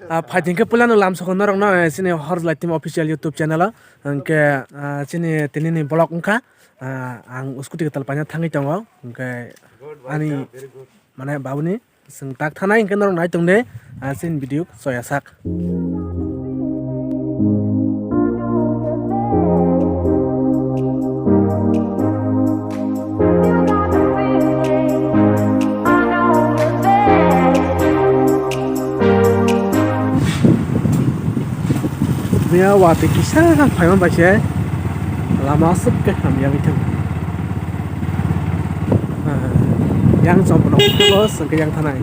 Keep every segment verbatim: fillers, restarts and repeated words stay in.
Ah, phaithing khe puilano lamsokno norokno, eh, chini Horjlai Team Official YouTube channel o. Hwnkhe, ah, chini tinini vlog wngkha, ah, ang scooty kwtal paina thangwi tongo. Hwnkhe ani, mane, babuni chwng tak thanai hwnkhe norok nai tongde, ah, chini video choya sak. Mia watwi kisa phaima bai se lama aswk khe hamya wngwi thang. Ah, yang chompono ulo swngkhe yang thanai.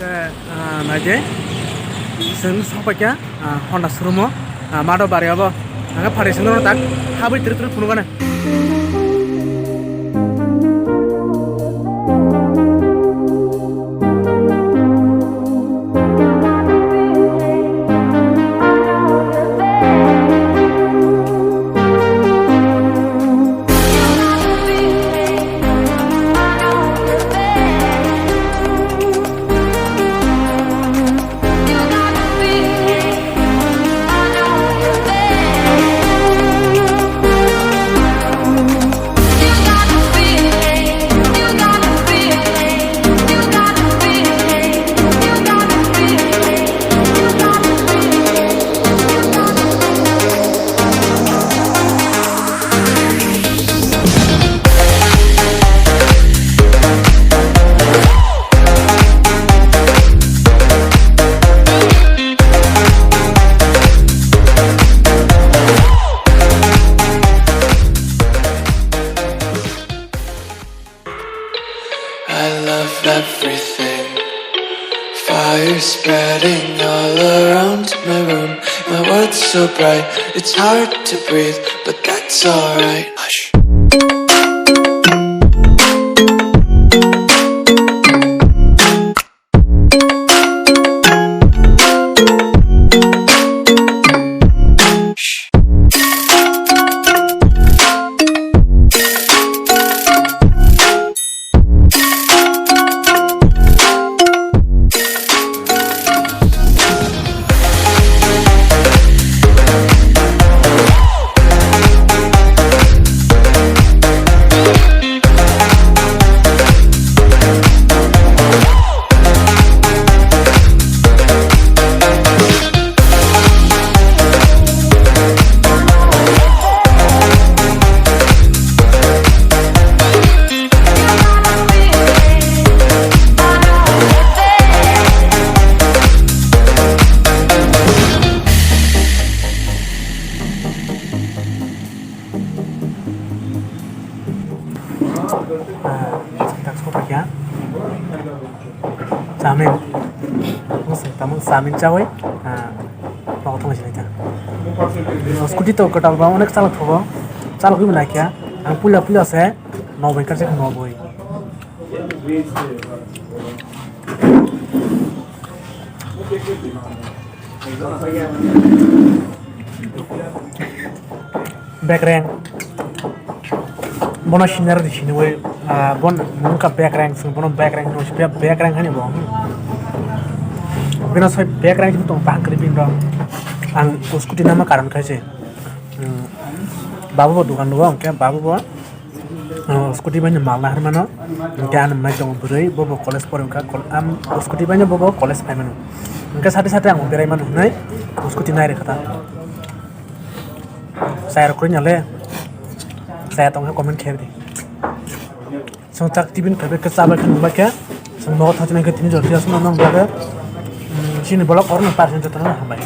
Hwnkhe, ah, naidi, chwng sokpaikha, ah, Honda showroom o, ah, Madhobari obo. Hwnkhe pharisingno tak habwi twrwk twrwk phunukgana. I love everything. Fire spreading all around my room. My world's so bright, it's hard to breathe, but that's alright. Hush. Ah, tak sopaikha. Chamin. Tamo chamin chawi. Ah, nogo thangwi sinai ta. Scooty to kwtal ba onek chalok thogo. Chalok wi naikha. Ang puila puila se noboi kaisa noboi. Bekreng. Bono senior di siniwi, ah, bon mungka bekreng, sung bono bekreng, no sipya bekreng hani bo. Bino sai bekreng sini tong tang kri bin do. Ang scooty nama karon kaise. Hmm. Babu bo dukan duo, hwnkhe babu bo, oh, scooty bai no mal nahar mano. Hwnkhe ani mai tongo bwrwi, bo bo college pore wngkha, kol-, am, scooty bai no bo bo college phai mano. Hwnkhe sate sate ang berai mano hwnwi scooty nai rwkha ta. Chaya rok kwrwi nale, chaya tongkha comment khe di. Chwng tak tibin phaibai khe chabai khe nungbai khe chwng nogo thangchinai khe tini jora tiyasno nang bagwi, mm, chini vlog oro no parsen jotono hambai.